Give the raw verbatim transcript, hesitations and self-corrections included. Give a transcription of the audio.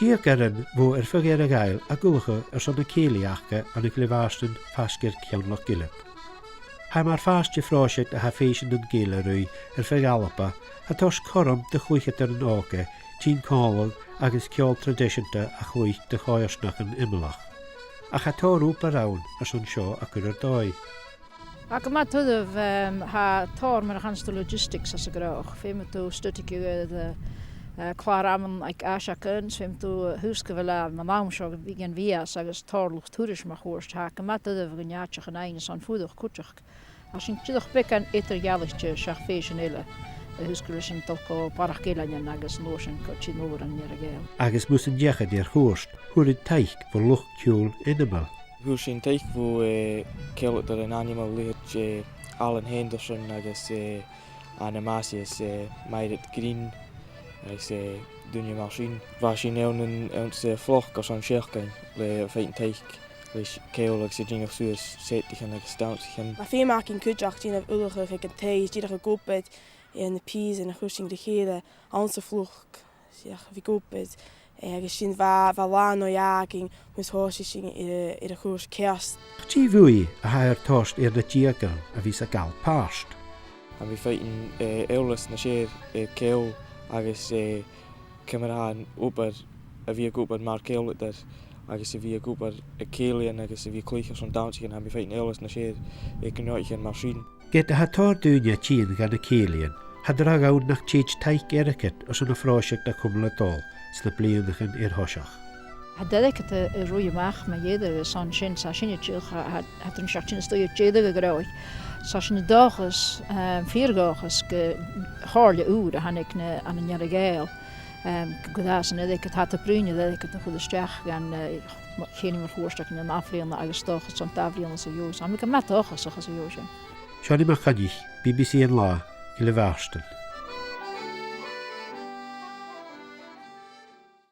Deugaire bho air feadh Earra-Ghàidheal ag ullachadh airson na cèilidh aca ann an Gleann Mhàrtainn faisg air Ceann Loch Gilb. Tha i mar phàirt de phròiseact a tha Fèisean nan Gàidheal a' ruith air feadh Alba, a' toirt cothrom do chluicheadairean òga tighinn còmhla agus ceòl traidiseanta a chluich do choimhearsnachdan iomallach. Ach tha tòrr obair ann airson seo a chur air dòigh. Ach gu math duilich, em, tha tòrr mar a chanas tu logistics anns a' ghnothach. Feumaidh tu studigeadh air, eh, eh, clàr-amannan aig aiseagan, feumaidh tu, eh, thug sgaoileadh mun àm seo bho chionn mìos agus tòrr luchd-turais mun cuairt. Tha e gu math duilich gun tèid a dh'fhaighinn airson fuireach cuideachd. Ach tha sinn dìreach beagan eadar-dhealaichte seach Fèisean eile, eh, thug sgaoileadh sinn a' dol gu Barraigh Ghill Eain agus an uair sin gu Tìr Mòr ann an Earra-Ghàidheal. Agus mus an deach iad air chuairt, fhuair iad taic bho luchd-ciùil ainmeil. Fhuair sinn taic bho, eh, ceòladairean ainmeil leithid, eh, Alan Henderson agus, eh, Anna Massey is, eh, Myriad Green agus, eh, daoine mar sin. Bha sinn ann an, anns a' Phloc airson seachdain le faighinn taic leis ceòl agus a' dèanamh suas seiteachan agus dannsaichean. Bha feum againn cuideachd a' dèanamh ullachadh aig an taigh, dìreach ag obair air na pìosan a chuir sinn ri chèile anns a' Phloc. Seadh, bha e ag obair, eh, agus sin bha, bha làn oidhche againn mus thòisich sinn air, air a' chuairt ceart. Ach dè bhuaidh a tha air toirt air na deugaire a bhios a' gabhail pàirt? Tha mi a' faighinn, eh, eòlas nas fheàrr air ceòl agus, eh, ciamar a tha an obair a bhith ag obair mar cheòladair agus a bhith ag obair aig cèilidhean agus a bhith a' cluich airson dannsaichean, tha mi a' faighinn eòlas nas fheàrr air gnothaichean mar sin. Ged a tha tòrr dhaoine a' tighinn dha na cèilidhean, tha dragh ann nach tèid taic airgid airson a' phròiseact a chumail a' dol sna bliadhnaichean air thoiseach. Tha airgead a', a' ruith a-mach mu dheireadh airson sin, 's tha sinne dìreach, tha, tha, tha an seachdain a-staigh air deireadh a' ghnothaich. 'S tha sinn an dòchas, em, fìor dhòchas gu chomhairle ùr a thàinig na, ann an Earra-Ghàidheal, em, gu, gu dè as an airgead, tha iad a' bruidhinn air airgead a chur a-steach dhan, eh, cèilidh mun cuairt aca an ath-bhliadhna agus 's dòcha son dà bhliadhna sa dheas. Tha mi gu math dòchasach às a dheidhinn sin. Seonaidh MacCoinnich, B B C An Là, Gleann Mhàrtainn.